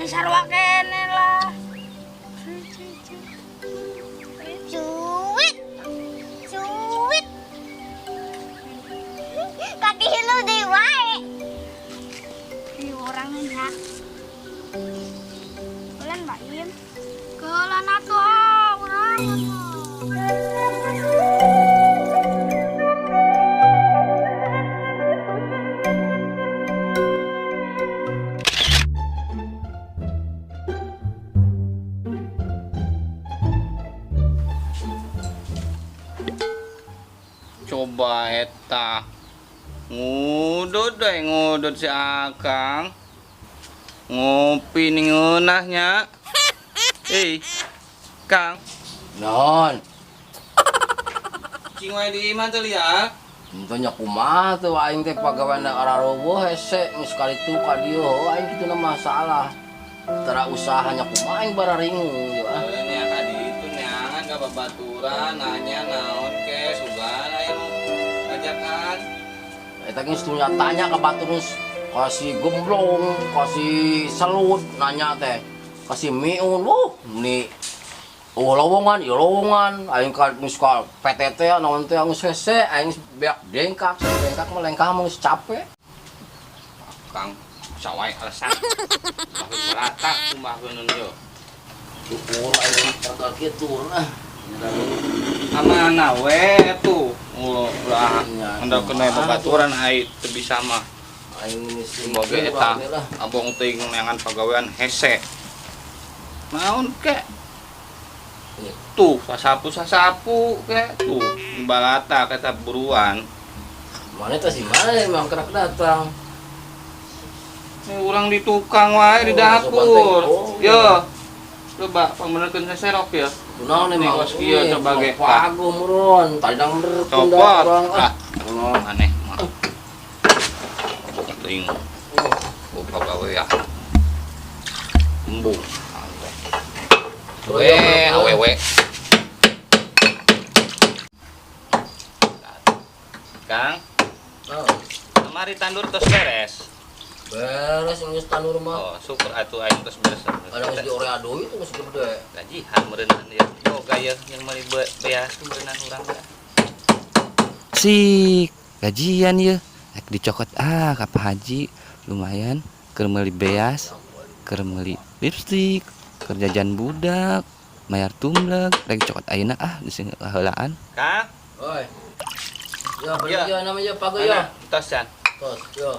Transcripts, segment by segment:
Sarua keneh lah. Cuit. Cuit. Katilu deui wae. Di urang nya. Bulan Mbak Im. Keulan atuh ah, urang. Coba eta ngudut deh, ngudut si Akang. Ngopi nih ngeunahnya. Kang. Naon? Cing wae di imah teh liar. Henteu nya kumaha teh aing teh pagawean araroboh hese geus kali tu ka dieu aing kitu na masalah. Tara usahanya kumaha aing bararingung ieu ah. Nya ka ditu neangan ka babaturan nanya naon ke sugan aya nu ngajakan. Eta geus tanya ka batur geus kasih gemblong, kasih selut nanya teh. Kasih miun, ni oh lowongan, ya lowongan, aing ka geus ka PTT naon teh geus hese, aing beak dengkak, dengkak mah lengkah mah geus capek. Kang, sawai alasan. Bahun rata kumaha yo. Syukur aing tergal kitu lah. Amanah we tuh. Ulah hendak kena babaturan ai teu bisa mah. Aing geus Semoga eta abong teuing neangan pagawean hese. Naon ke? Tuh, sasapu-sasapu ke tuh balata kata buruan. Mana teh si mana emang kerak datang. Ini urang di tukang wae di dapur. Yo. Coba pangbenerkeun seserok ya. Kunaon emang? Kos kieu coba ge. Pago meureun, tadang bener Copot. Ah, aneh mah. Teuing. Oh, pagawean. Embung. We, awewe. Kang. Oh. Kamari tandur tos beres. Beres geus tandur mah. Oh, syukur atuh aing tos beres. Ada geus diorea deui tuh geus gede. Gajihan meureunnan ieu. Boga ieu yang meuli beas meureunnan urang teh. Sik, gajian ieu. Rek dicokot ah ka Pak Haji, lumayan keur meuli beas, keur meuli lipstik, keur jajan budak, mayar tumleg, rek cokot ayeuna ah geus heulaan. Kang. Oi. Yo, bener yo namanya pago yo. Tos jan. Tos, yo.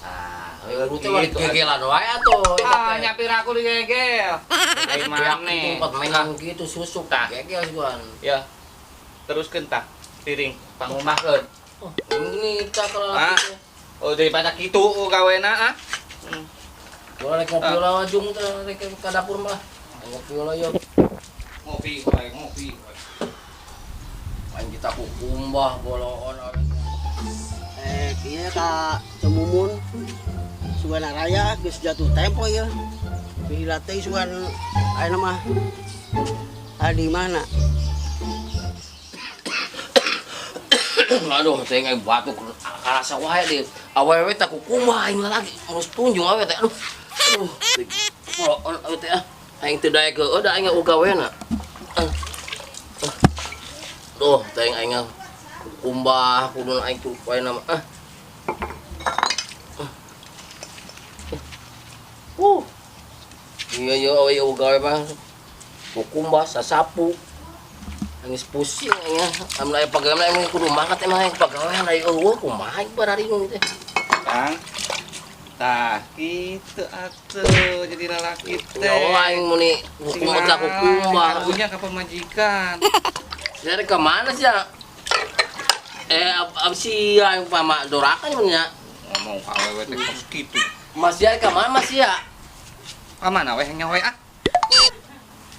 Ah, urut teh mah digegelan wae atuh. Ah, nyapir aku digegel. Ai maneh. Tempat mainan gitu susuk gegel sugan. Ya. Teruskeun tah piring pangumahkeun. Oh, ini tak kalau gitu. Oh, daripada kitu gawena ah. Ulah rek ngopi lah jung teh rek ka dapur mah. Ngopi lah yo. Ngopi wae, ngopi. Aing kita kukumbah boloon awet. Kieu ka Cemumun sugan raya geus jatuh tempo ieu. Pihila teh sugan ayeuna mah di mana? Aduh, teh aing batuk karasa wae deui. Awewe teh kukumbah aing lagi terus tunjung awewe teh. Aduh. Aduh. Boloon awewe teh ah. Aing teu daek heueuh da aing gawena. Duh, teh aing kukumbah kudu aing tuh wae nama ah. Iya iya awewe gawe mah kukumbah sasapu. Geus pusing aing ah. Amun aya pagawean aing kudu mangkat emang aing pagawean aya eueuh kumaha aing bararingung teh. Kang. Tah kitu atuh jadi lalaki teh. Ya aing muni kukumbah teh kukumbah. Karunya ka pamajikan. Sia ka mana sia? Sia aing pama dorakan nya. Ngomong ka awewe teh kos kitu. Mas sia ka mana Mas sia? Ka mana we nya we ah?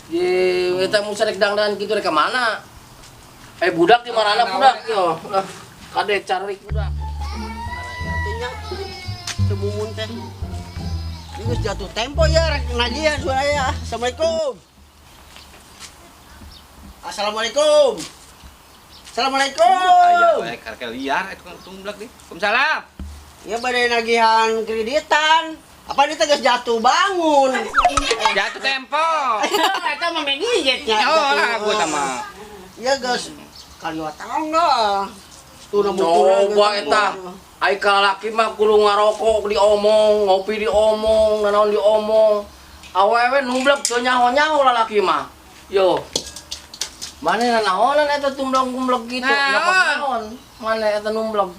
Ye, eta mun rek dangdan kitu rek ka mana? Budak di marana budak yo. Lah, kade carik budak. Artinya Cemumun teh. Ini geus jatuh tempo ya rek nagihan suara. Assalamualaikum. Assalamualaikum. Assalamualaikum. Aya wae karek liar eta kan tumblak deui. Waalaikumsalam. Ya bade nagihan kreditan. Apa dia teh geus jatuh bangun. Jatuh tempo. Eta mah megijetnya. Oh, lah aku sama. Ya geus kaliwat tangga. Coba eta. Ai ka lalaki mah kudu ngarokok diomong, ngopi diomong, nanaon diomong. Awewe numblek teu nyaho-nyaho lalaki mah. Yo. Mana nanaonan eta tumblek-tumblek gitu, Naon? naon? Mana eta numblek?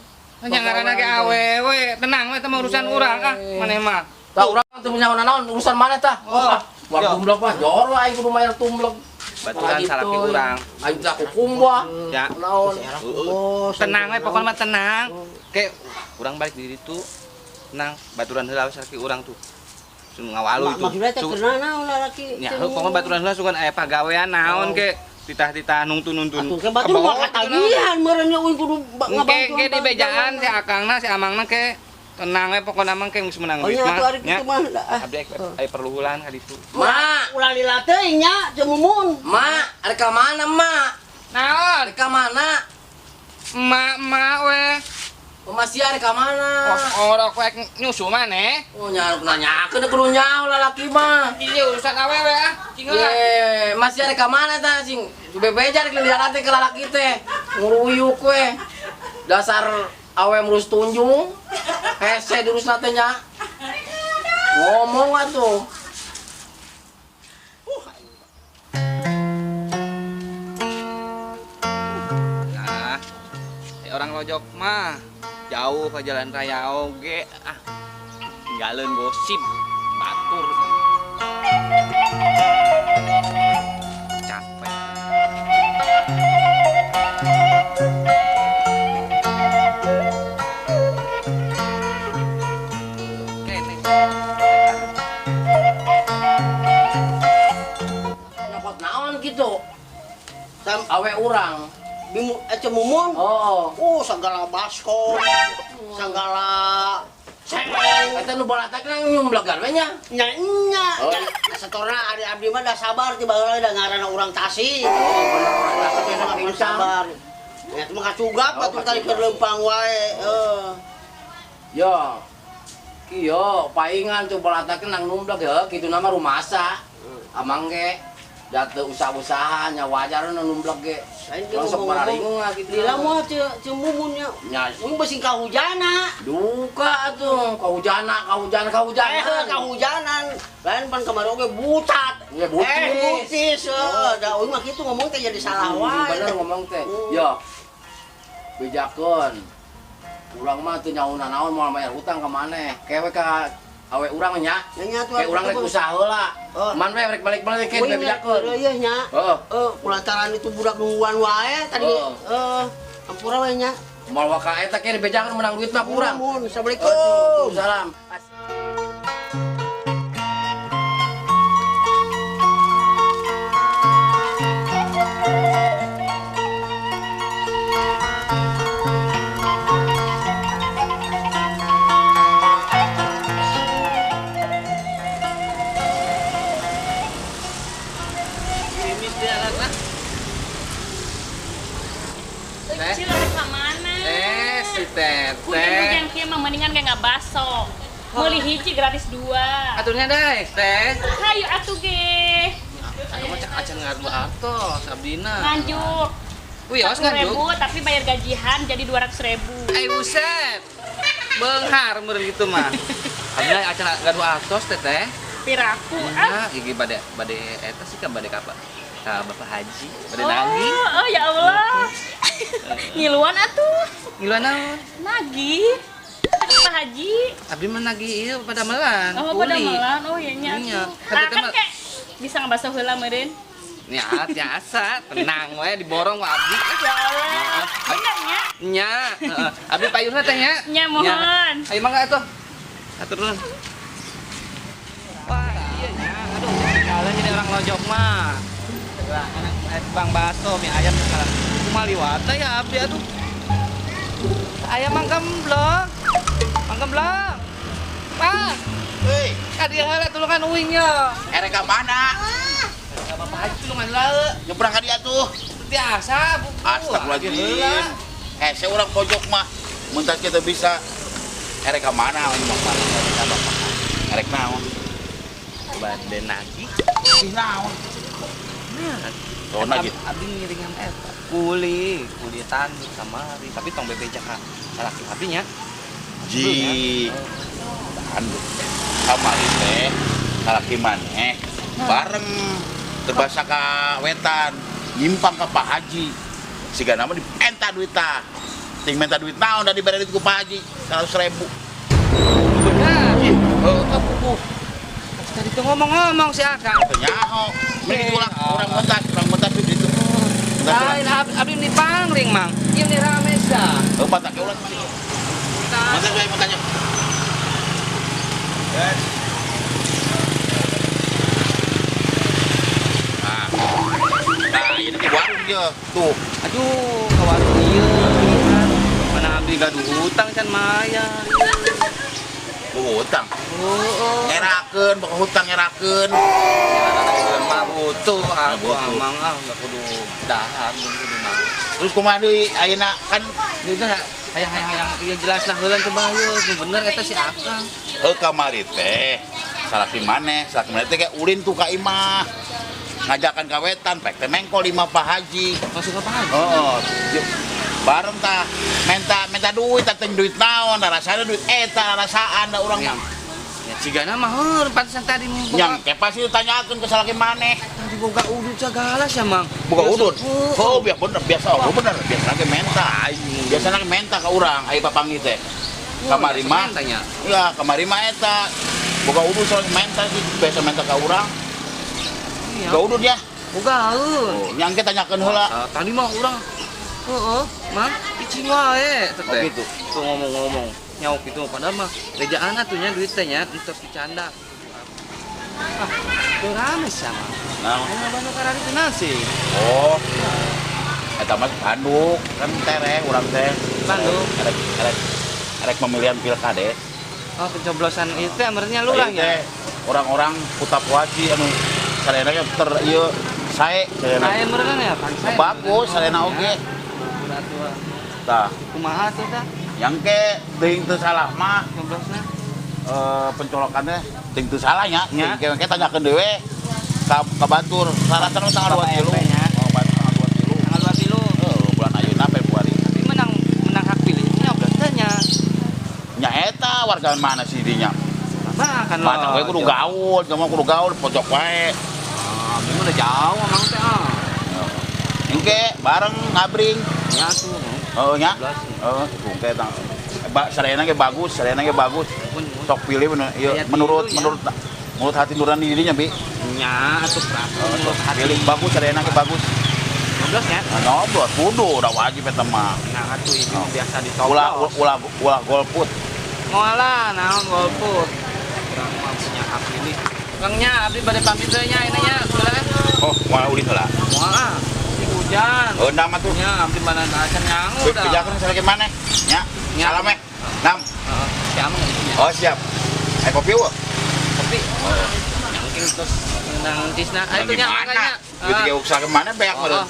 Nya ngaranna ge awewe, tenang we eta mah urusan urang ah, maneh mah. Tah urang teu nyaho nanaon urusan mana tah? Oh. War Yo. tumblek mah jor aing kudu mayar tumblek. Baturan salaki urang. Aing teh kukumbah. Ya. Naon? Tenang we pokokna mah tenang. Ke urang balik di ditu. Tenang, baturan heula we salaki urang tuh. Sun ngawalu itu. Maksudnya teh keur naon lalaki? Ya, heuh pokokna baturan heula sugan aya pagawean naon ke titah-titah nungtun-nuntun. Atuh ke batur mah katagihan meureun nya euy kudu Engke engke di bejaan si akangna si amangna ke tenang we pokona mah ke geus menang Oh duit nya mah. atuh ari kitu mah. Abdi aya perlu heulaan ka ditu. Ma, Ulah lila teuing nya Ceu Mumun. ma, arek ka mana, Ma? Naon? Arek ka mana? Emak-emak we. Oh, masih arek ka mana? Oh, ora kowe nyusu maneh. Oh, nya nanyakeun kudu nyaho lalaki mah. Iya urusan awewe ah. Cing heula. Ye, masih arek ka mana tah sing bebeja rek lihat teh ke lalaki teh. Nguruyuk we. Dasar awe murus tunjung. Hese diurusna teh nya. Ngomong atuh. Nah, orang lojok mah jauh ke jalan raya oge ah. Tinggalin gosip batur. Capek. Kene. Nyokot naon gitu? Sam Awe urang. bimu Ceu Mumun. Oh. Oh, segala baskom, segala seng. Eta nu balatakna nyumblegan we nya. Nya nya. Oh. Satorna ari abdi mah da sabar ti baheula da ngaranna urang Tasik. Oh, bener urang Tasik Mah sok pincang. sabar. Nya mah kacugap Oh, atuh tadi keur leumpang wae. Heuh. Yo. Kiyo, paingan tuh balatakna nang numblek ya, kitu nama rumasa. Amang ge da teu usaha-usaha nya wajar nu numblek ge. Lain ge Langsung ngomong-ngomong. bararingung lah gitu. Lila moal Ceu Mumun nya. Nya Mun beusi kahujana. duka atuh, kahujana, kahujana, kahujana. Eh, kahujanan. Lain pan kamari oge butat. Ya, butis. Butis. Heuh, da euy mah kitu ngomong teh jadi salah wae. Bener ngomong teh. Yo. Bejakeun. Urang mah teu nyaho nanaon moal bayar hutang ka maneh. Kewe ka awe urang nya. Nya atuh. Kayak urang rek usaha heula. Oh. Man we rek balik-balik ke Uing bejakeun. Ieu nya. Heeh. Kulantaran itu budak nungguan wae tadi. Oh. Ampura we nya. Moal waka eta ke dibejakeun menang duit mah kurang. Mun, Assalamualaikum. Salam. Gerimis dia alat ah. Kecil arek ka mana? Si Teteh. Hujan-hujan kieu mah mendingan kayak nggak baso. Meuli hiji gratis dua. Aturnya deh, Teh. Hayu atuh ge. Anu mah cak acan ngadu artos abdina. Nganjuk. Wih, awas nganjuk. 1.000 tapi bayar gajian jadi 200.000. Eh buset. Benghar meureun gitu mah. Abdina acan ngadu artos Teteh. Piraku ah. Nah, iki bade bade eta sih ka bade ka ka Bapak Haji, bade nagih. Oh, ya Allah. Ngiluan atuh. Ngiluan naon? Nagih. Pak Haji. Abdi mah nagih ieu pada melan. Oh, pada melan. Oh, iya nya Iya. atuh. Kan Nah, teteh kan mah- kayak bisa ngebaso heula meureun. Nya, biasa, tenang we diborong ku abdi. Ya Allah. Bener nya? Nya, heeh. Abdi payunna teh nya. Nya, mohon. Ayo mangga atuh. Atur nuhun. Wah, iya nya. Aduh, jalan jadi orang lojok mah. Lah, anak tukang bakso mie ayam sekarang. Kumaha liwat teh ya abdi atuh. Ayam mang gemblong. Mang gemblong. Pak, Hei, ka dieu heula tulungan uing nya. erek ka mana? Ka Bapak Haji tulungan heula. Nyebrang ka dieu tuh. Biasa, buku. Astagfirullahaladzim. Hese urang pojok mah. Mun tas kita bisa erek ka mana ini mah mana erek ka Bapak. Erek Bade nagih. Nagih naon? Nah, oh, nagih. Abdi ngiringan eta. Kuli, kuli tanduk kamari, tapi tong bebeja ka salaki abdi nya. Ji. Tanduk. Kamari teh salaki maneh bareng terbasa ka wetan, nyimpang ka Pak Haji. Sigana mah dienta duit tah. Ting minta duit naon da dibere duit ku Pak Haji 100.000. Benar. Heuh, kapupuh. Tadi tuh ngomong-ngomong si Akang. Nyaho. Mending ulah urang mentas duit itu. Lain abdi ni pangling, Mang. Ieu ni rame sah. Heuh, batak ge ulah. Mentas wae mentanya. Yes. Nah, ini di warung dia. Tuh. Aduh, ke warung ieu. Mana abdi gaduh hutang can mayar. Hutang. Heeh. Ngerakeun, bakal hutang ngerakeun. Mah butuh aku amang ah enggak kudu dahar kudu mah. Terus kumaha deui ayeuna kan geus hayang-hayang ieu jelas lah heulan coba ieu bener eta si Akang. Heuh kamari teh salaki maneh teh kayak ulin tuh ka imah. Ngajakan ka wetan pek teh mengko 5 Pak Haji. Masuk ka Pak Haji. Heeh. Bareng tah minta duit tah teh duit naon da rasana duit eta rasaan da urang mah. Ya cigana mah heur pantesan tadi yang ke pasti ditanyakeun ke salaki maneh. Tadi boga udud sagala sia Mang. Boga udud. Oh, biar bener biasa oh bener biasa ge menta. Biasana ge menta ka urang aya papanggih teh. Kamari mah. Iya, kamari mah eta. Boga udud soalnya menta sih biasa menta ka urang. Boga udud ya. Boga heur. Oh, yang ke tanyakeun heula. Tadi mah urang heeh, Mang, cicing wae teh. Oh gitu. Tuh ngomong-ngomong nyauk itu padahal mah rejaan atuh nya duit teh nya untuk dicanda. Ah, teu rame sama. Nah, aya banduk karari teh nasi. Oh. Eta mah banduk kan tereh urang teh. Banduk. Erek pemilihan pilkades. Oh, pencoblosan itu teh amernya lurah nya. Orang-orang Kutapohaci anu sadayana ge ter ieu sae sadayana. Sae meureun ya, Pak. Bagus sadayana oge. Tah, kumaha tuh tah? Yang ke teuing teu salah mah coblosna pencolokannya teuing teu salah nya. Teuing ke tanyakeun deui ka batur. Saratan tanggal 2 tilu. Oh, tanggal 2 tilu. Tanggal 2 tilu. Heuh, bulan ayeuna Februari. Tapi menang hak pilih nyoblos teh nya. Nya eta warga mana sih dinya? Bah, kan lo. Kudu gaul, cuma kudu gaul pojok wae. Ah, minggu udah jauh amang teh ah. Engke bareng ngabring. Nya tuh. Oh nya. Oh, engke tang. Sadayana ge bagus, sadayana ge bagus. Sok pilih ieu menurut menurut menurut hati nurani dirinya, Bi. Nya atuh menurut hati. Pilih bagus sadayana ge bagus. Nyoblos nya? Nyoblos kudu udah wajib eta mah. Nah atuh ieu biasa dicoblos. Ulah golput. Moal naon golput. Urang mah punya hak pilih. Kangnya abdi bade pamit teh nya ieu nya heula. Oh, moal ulin heula. Moal ah. Hujan. Oh, nama tuh. Nya abdi mana acan nyangu dah. Bejakeun salaki maneh. Nya. Salam eh. Nam. Heeh, si Amang itu nya. Oh, siap. Eh kopi eueuh. Kopi. Mungkin terus ngenang tisna. Ah itu nya makanya. Duit ge usaha ke mana beak meureun.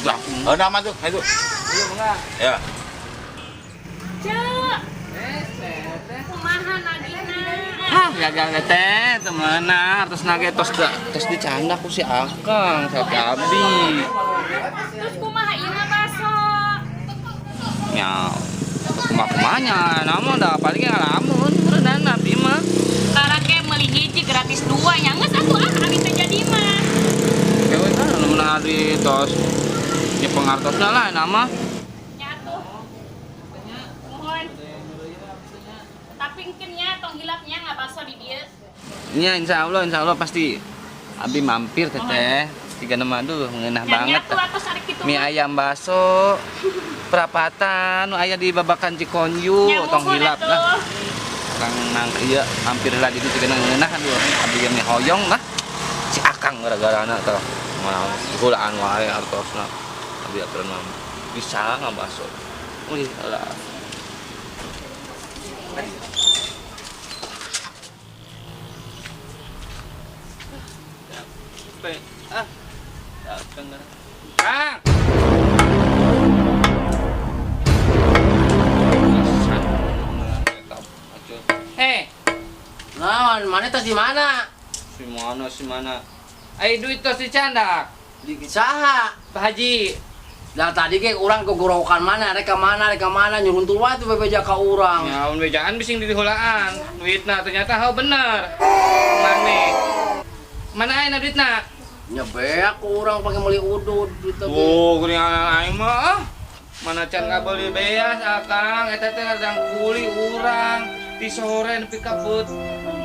Lah, oh nama tuh, itu. Iya, mangga. Ya. Cek. Kumaha nagihna? Hah, gagal teh temenan terus nage tos tos dicanda ku si Akang, si abdi. Terus kumaha ieu mah baso? Nya, kumaha-kumahanya, namun dah paling ngalamun meureun abdi mah. Karake meuli hiji gratis 2 nya geus atuh ah abdi teh jadi mah. Kewe tah nu meunang abdi tos nya pengartosna lah nama. Nya atuh. Mohon. Tapi mungkin nya tong hilapnya nggak baso di dieu. Nya insyaallah pasti abdi mampir teteh. Tiga nama aduh ngeunah banget. Mie ayam baso perapatan nu aya di Babakan Cikonyu tong hilap lah. Kang nang ieu hampir lah di ditu tiga ngeunah aduh abdi ge mie hoyong lah. Si Akang gara-garana tah. Hulaan wae artosna. Abdi aturan mah bisa ngabaso. Wih lah. Ah. Kang. Eh, naon, mana tas di mana? Si mana si mana. Ai duit tos dicandak. Di saha? Pak Haji. Lah tadi ge urang gogorowokan mana, rek ka mana, rek ka mana nyuruntul wae tuh bebeja ka urang. Ya, mun bejaan bising dihulaan. Duitna ternyata hau bener. Mana? Mana ayeuna duitna? Nya beak ku urang pake meuli udud duit teh. Oh, geuningan aing mah ah. Mana can ngabeli beas akang, eta teh ladang kuli urang ti sore nepi ka peut.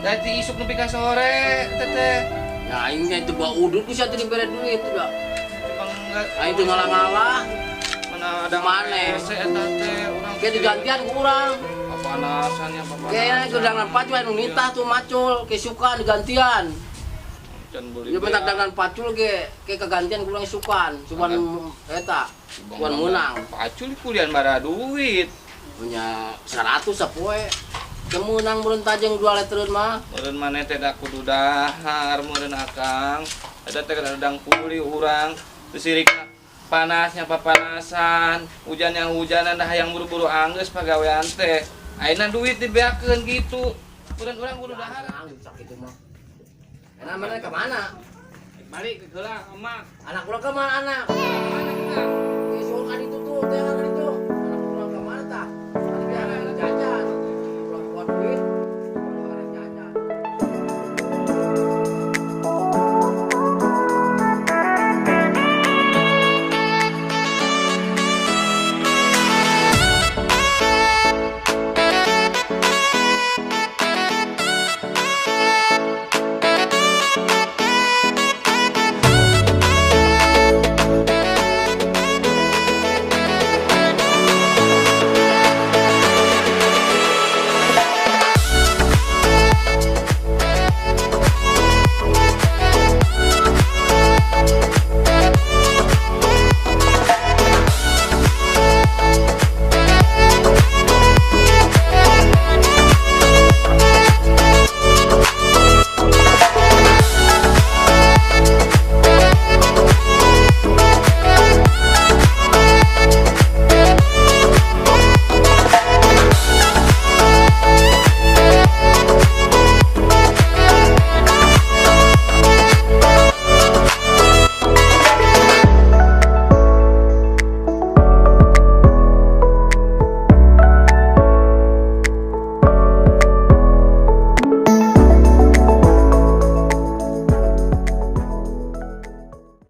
Da ti isuk nepi ka sore eta teh. Ya aing nya itu bawa udud bisa teu dibere duit udah. Aing Aing teu ngalah-ngalah. Mana ada Maneh. hese eta teh urang. Ke digantian ku urang. Papanasan ya papanasan. Kayaknya gedangan pacul anu nitah tuh macul, kesukaan digantian. Can beli. Ya bentak dangan pacul ge, ke kegantian kurang sukan, cuman eta, cuman menang. Pacul kulian bara duit. Punya 100 sapoe. Ke menang meureun tajeng 2 litereun mah. Meureun maneh teh da kudu dahar meureun akang. Eta teh kadang kuli urang. Terus sirik panasnya papanasan, hujannya hujanan dah hayang buru-buru anggeus pagawean teh. Ayeuna duit dibeakeun gitu. Meureun urang kudu dahar. Sakitu mah. Enak mana ke mana? Balik ke heula emak. Anak urang ke mana anak? Mana kita? Ke soal kan itu tuh, teh kan itu.